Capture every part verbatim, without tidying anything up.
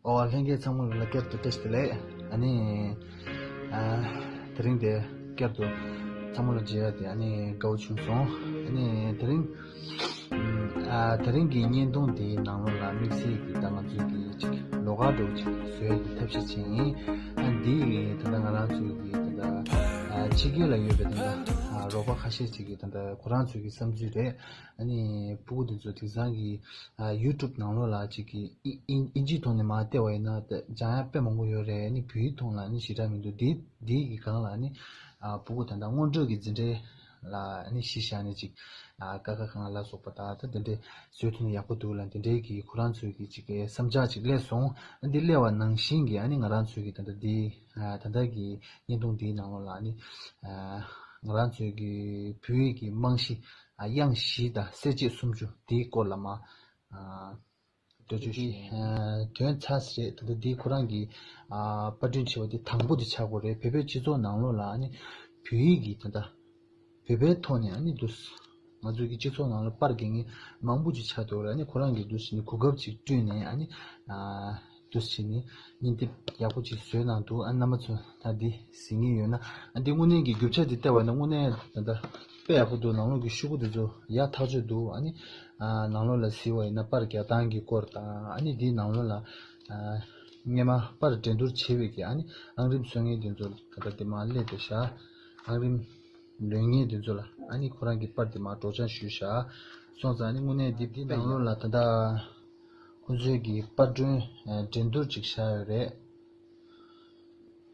ཨོ། ལྷན་རྒྱས་ཚང་མ་ལ་བསྐྱར་དུ་བཀྲ་ཤིས་བདེ་ལེགས། ཨ་ནི། ཨ། དེ་རིང་དེ་བསྐྱར་དུ་ཚང་མ་ལ་མཇལ་ཡ་དེ་ཨ་ནི་དགའ་བོ་བྱུང་སོང་། ཨ་ནི་དེ་རིང་། ཨ། དེ་རིང་གི་བརྙན་ཐུང་དེའི་ནང་ལོགས་ལ་དམིགས་བསལ་གྱི་ད་ང་ཚོས་ཀྱི་ཅིག་ལོགས་ཀ་འདྲ་བོ་ཅིག་བཟོ་ཡ་གི་ཐབས་ཤེས་བྱས་ཡིན། ཨ། འདི་ད་ལྟ་ང་རང་ཚོའི་གི་ད་ལྟ། ཨ། ཕྱི་རྒྱལ་ལ་ཡོད་པའི་ད་ལྟ། ཨ། རོགས་པ་ཁ་ཤས་ཅིག་གི་ད་ལྟ་ཁོ་རང་ཚོའི་གི་བསམ་ཚུལ་རེད། ཨ་ནི་སྤུ་གུ་དེ་ཚོ་དེང་སང་གི། ཨ། ཡུ་ཊུབ་ནང་ལོགས་ལ་ཅིག་གི་ཨིན་ཨིན་ཨིན་ཇིའི་ཐོག་ནས་མར་བལྟས་པ་ཡིན་ན་ད་སྦྱང་ཡ་དཔེ་མང་པོ་ཡོད་རེད། ཨ་ནི་བོད་ཡིག་ཐོག་ལ་ཨ་ནི་ཞེ་དྲག་མི་འདུག་འདི་འདི་གི་སྒང་ལ་ཨ་ནི། ཨ། སྤུ་གུ་ད་ལྟ་སྔོན་འགྲོ་གི་འཛིན་གྲྭ་ལ་ཨ་ནི་གཞི་བཞག་ནས་ཅིག་ཨ། ཀ་ཁ་ག་ང་ལ་སོགས་པ་ད་ད་འདི་འདྲའི་བཟོས་ཐུབ་ན་ཡག་པོ་འདུག་ལ། འདི་འདྲའི་གི་ཁོ་རང་ཚོའི་གི་ཅིག་གི་བསམ་འཆར་ཅིག་སླེབས་སོང་། ཨ། འདི་སླེབས་པ་ནང་བཞིན་གི་ཨ་ནི་ང་རང་ཚོའི་གི་ད་ལྟ་འདི། ཨ། ད་ལྟ་གི་བརྙན་ཐུང་འདིའི་ནང་ལོགས་ལ་ཨ་ནི། ཨ། ང་རང་ཚོའི་གི་བོད་ཡིག་གི་རྨང་གཞི། ཨ། དབྱངས་བཞི་དང་གསལ་བྱེད་སུམ་ཅུ་འདིའི་སྐོར་ལ་མར། ཨ། འགྲེལ་བརྗོད་ཞུ། ཨ། དོན་ཚར་ཟེར་ད་ལྟ་འདི་ཁོ་རང་གི། ཨ། པར་སྐྲུན་བྱས་པ་འདི་དང་པོ་འདི་ཆགས་དགོས་རེད། བོད་པའི་སྤྱི་ཚོགས་ནང་ལོགས་ལ་ཨ་ནི་བོད་ཡིག་གི་ད་ལྟ་བོད་པའི་ཐོག་ནས་ཨ་ནི་འདུག་ང་ཚོའི་གི་སྤྱི་ཚོགས་ནང་ལ་པར་རྒྱག་མཁན་མང་པོ་ཅིག་ཆགས་འདུག་རེད། ཨ་ནི་ཁོ་རང་གིས་འདུག་བྱས་ནས་གོ་སྐབས་ཅིག་བསྐྲུན་ནས་ཨ་ནི། ཨ། འདུག་བྱས་ནས་བརྙན་དེབ་ཡག་པོ་ཅིག་བཟོས་གནང་འདུག་ཨ། རྣམ་པ་ཚོ་ད་འདི་གཟིགས་མཁན་ཡོད་ན། ཨ། འདི་དངོས་གནས་ཀྱི་རྒྱུ་ཆ་འདི་བལྟས་པ་ཡིན་ན་དངོས་གནས་ད་ལྟ་དཔེ་ཡག་པོ་འདུག་ནང་ལོགས་ཀྱི་ཤོག་གུ་འདི་ཚོ་ཡག་ཐག་ཆོད་འདུག་ཨ་ནི། ཨ། ནང་ལོགས་ལ་གཟིགས་པ་ཡིན་ན་པར་རྒྱག་སྟངས་ཀྱི་སྐོར་དང་། ཨ་ནི་འདིའི་ནང་ལོགས་ལ། ཨ། སྔས་མ་པར་འགྲན་བསྡུར་བྱས་པའི་གི་ཨ་ནི་ཨང་རིམ་སོན་མཁན་དེ་ཚོ་ད་ལྟ་དེ་མར་སླེབས་བསྡད་ཤག་ཨང་རིམ་ལོན་མཁན་དེ་ཚོ་ལ་ཨ་ནི་ཁོ་རང་གི་པར་དེ་མར་སྒྲོག་སྦྱང་ཞུས་ཤག་སོང་ཙང་ཨ་ནི་དངོས་གནས་འདི་འདི་ནང་ལོགས་ལ་ད་ལྟ་ཁོང་ཚོའི་གི་པར་སྐྲུན། ཨ། འགྲན་བསྡུར་ཅིག་བཞག་ཡོད་རེད།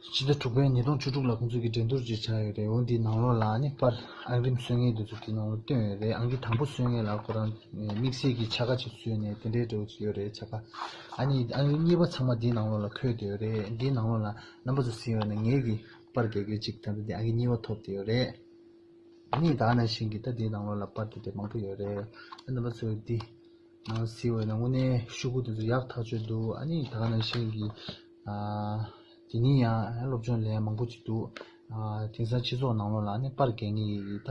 ཕྱི་ཟླ་དྲུག་པའི་ཉིས་སྟོང་བཅུ་དྲུག་ལ་ཁོང་ཚོས་ཀྱི་འགྲན་བསྡུར་ཅིག་བྱས་ཡོད་རེད། འོ་འདིའི་ནང་ལོགས་ལ་ནི་པར་ཨང་རིམ་སོན་མཁན་དེ་ཚོ་དེའི་ནང་ལོགས་བཏོན་ཡོད་རེད། ཨང་ཀི་དང་པོ་སོན་མཁན་ལ་ཁོ་རང་དམིགས་བསལ་གྱི་ཆ་ག་ཅིག་བཟོས་ནས་དེ་འདྲའི་འདྲ་བོ་ཅིག་ཡོད་རེད། ཆ་ག་ཨ་ནི་ཨང་རིམ་གཉིས་པ་ཚང་མ་འདིའི་ནང་ལོགས་ལ་འཁོད་བསྡད་ཡོད་རེད། འདིའི་ནང་ལོགས་ལ་རྣམ་པ་ཚོ་གཟིགས་ཡོད་ན་ངེད་ཀྱི་པར་རྒྱག་རྒྱུ་ཅིག་ད་ལྟ་འདི་ཨང་ཀི་གཉིས་པ་ཐོབ་བསྡད་ཡོད་རེད། ཨ་ནི་ད་ག་ནང་བཞིན་གྱི་ད་འདིའི་ནང་ལོགས་ལ་པར་དེ་འདྲ་མང་པོ་ཡོད་རེད། ཨ། རྣམ་པ་ཚོས་འདི་ནང་གཟིགས་པ་ཡིན་ན་དངོས་གནས་ཤོག་གུ་དེ་ཚོ་ཡག་ཐག་ཆོད་འདུག་ཨ་ནི་ད་ག་ནང་བཞིན་གྱི། ཨ། དེ་ནས་ཡང་སློབ་སྦྱོང་ལེན་ཡ་མང་པོ་ཅིག་འདུག་ཨ། དེང་སང་སྤྱི་ཚོགས་ནང་ལོགས་ལ་ཨ་ནི་པར་རྒྱག་མཁན་གྱི་ད།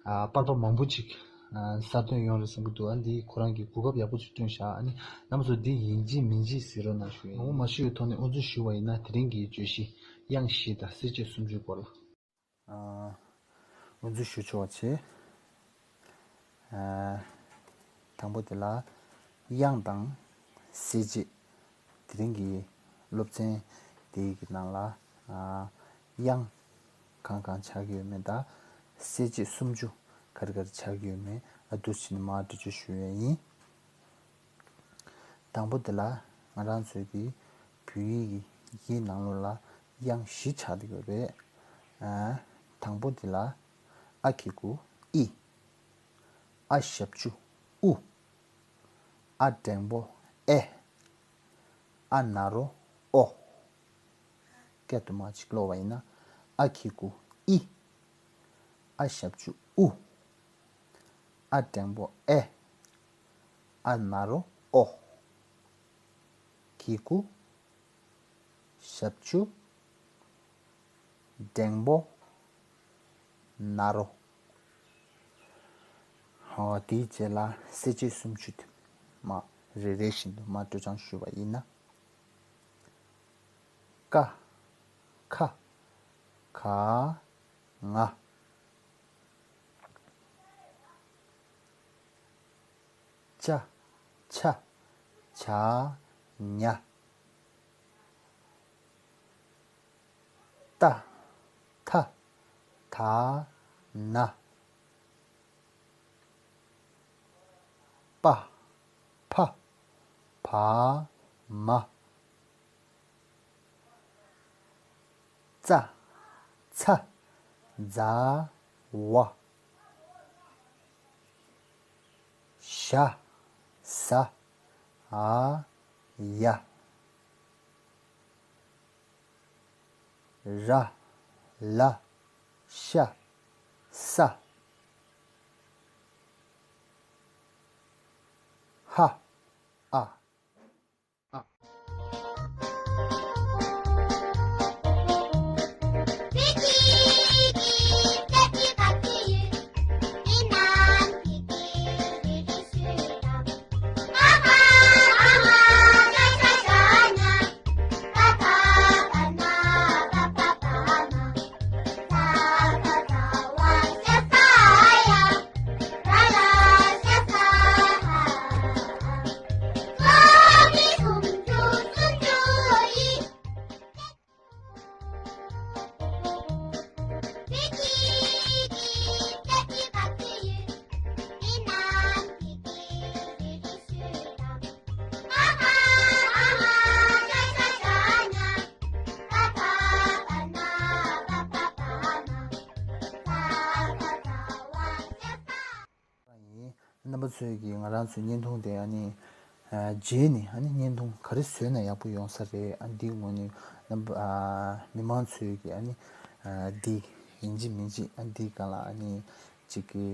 ཨ། པར་པ་མང་པོ་ཅིག་ཨ། གསར་ཐོན་ཡོང་རེད་བསམ་གྱི་འདུག་ཨ། འདི་ཁོ་རང་གིས་གོ་སྐབས་ཡག་པོ་ཅིག་བསྐྲུན་ཤག་ཨ་ནི་རྣམ་པ་ཚོ་འདི་ཡིན་གཅིག་མིན་གཅིག་གཟིགས་རོགས་གནང་ཞུ་ཡིན། ངོ་མ་ཤེས་པའི་ཐོག་ནས་དབུ་འཛུགས་ཞུ་བ་ཡིན་ན་དེ་རིང་གི་བརྗོད་གཞི་དབྱངས་བཞི་དང་གསལ་བྱེད་སུམ་ཅུའི་སྐོར་ལ། ཨ། དབུ་འཛུགས་ཞུ་ཆོག་པ་བྱེད། ཨ། དང་པོ་དེ་ལ་དབྱངས་དང་གསལ་བྱེད། དེ་རིང་གི་སློབ་ཚན་དེའི་གི་ནང་ལ། ཨ། དབྱངས་གང་གང་ཆགས་ཀྱི་ཡོད་མེད་དང་། གསལ་བྱེད་སུམ་ཅུ་ག་རེ་ག་རེ་ཆགས་ཀྱི་ཡོད་མེད་ཨ་འདུག་བྱས་ནས་མར་འགྲེལ་བརྗོད་ཞུ་ཡས་ཡིན། དང་པོ་དེ་ལ་ང་རང་ཚོའི་གི་བོད་ཡིག་གི་ཡིག་ནང་ལོགས་ལ་དབྱངས་བཞི་ཆགས་བསྡད་ཡོད་རེད། ཨ། དང་པོ་དེ་ལ་ཨ་གི་གུ་ཨི། ཨ་ཞབས་ཀྱུ་ཨུ། ཨ་འགྲེང་བུ་ཨེ། ཨ་ན་རོ་ཨོ། སྐད་དུ་མ་ཅིག་ཀློག་པ་ཡིན་ན། ཨ་གི་གུ་ཨི། ཨ་ཞབས་ཀྱུ་ཨུ། ཨ་འགྲེང་བུ་ཨེ། ཨ་ན་རོ་ཨོ། གི་གུ། ཞབས་ཀྱུ། འགྲེང་བུ། ན་རོ། ཧོ། དེའི་རྗེས་ལ་གསལ་བྱེད་སུམ་ཅུ་དེ་མར་རེ་རེ་བཞིན་དུ་མར་སྒྲོག་སྦྱང་ཞུ་བ་ཡིན་ན། ཀ། ཁ། ག། ང་། ཅ། ཆ། ཇ། ཉ། ཏ། ཐ། ད། ན། པ། ཕ། བ། མ། ཙ། ཚ། ཛ། ཝ། ཞ། ཟ། འ། ཡ། ར། ལ། ཤ། ས། ཧ། ཨ། ཚོས་ཀྱིས་ང་རང་ཚོའི་བརྙན་ཐུང་དེ་ཨ་ནི་ཨ་མཇལ་ནས་ཨ་ནི་བརྙན་ཐུང་ག་རེ་བཟོས་ན་ཡག་པོ་ཡོང་ས་རེད། ཨ་འདི་ངོས་ནས་རྣམ་པ་ཨ་མི་མང་ཚོས་ཀྱིས་ཨ་ནི་ཨ་འདི་ཡིན་གཅིག་མིན་གཅིག་ཨ་འདི་སྒང་ལ་ཨ་ནི་ཅིག་གི་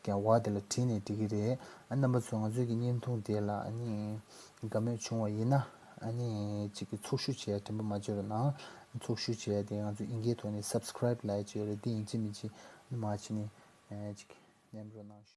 རྒྱ་བ་དེ་ལ་བྲིས་ནས་འགྲིག་གི་རེད། ཨ་རྣམ་པ་ཚོས་ང་ཚོའི་གི་བརྙན་ཐུང་དེ་ལ་ཨ་ནི་དགའ་མོས་བྱུང་བ་ཡིན་ན་ཨ་ནི་ཅིག་གི་ཚོགས་ཞུགས་བྱས་དྲན་པ་མ་བརྗེད་རོགས་གནང་། ཚོགས་ཞུགས་བྱས་དེ་ང་ཚོ་ཨིན་སྐད་ཐོག་ནས་སབ་སི་ཀ་རའིབ་ལབ་ཡ་ཅིག་ཡོད་རེད། འདི་ཡིན་གཅིག་མིན་གཅིག་ཨ་ནི་མར་བྱས་ནས་ཨ་ཅིག་མཉམ་རོགས་གནང་ཞུ།